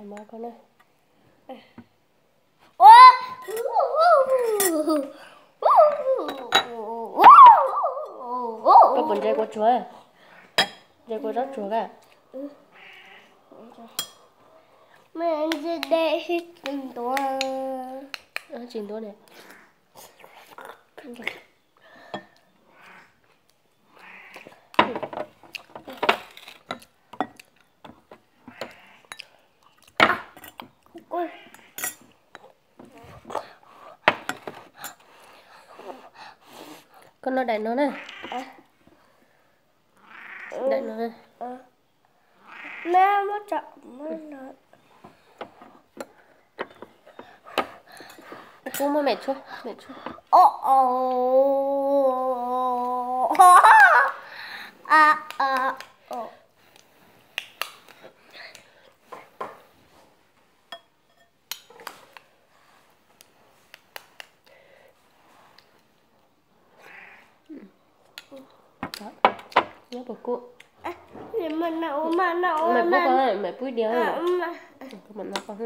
Koj puas ntse kua tsuag? Ntse kua zaub tsuag ka? Tsis ntuav ne. Koj noj daim no na. Daim no. Kuv muab mem tshuab, mem tshuab. Nyob puas kub? Mem pub koj, mem pub ib diav. Koj mam noj koj.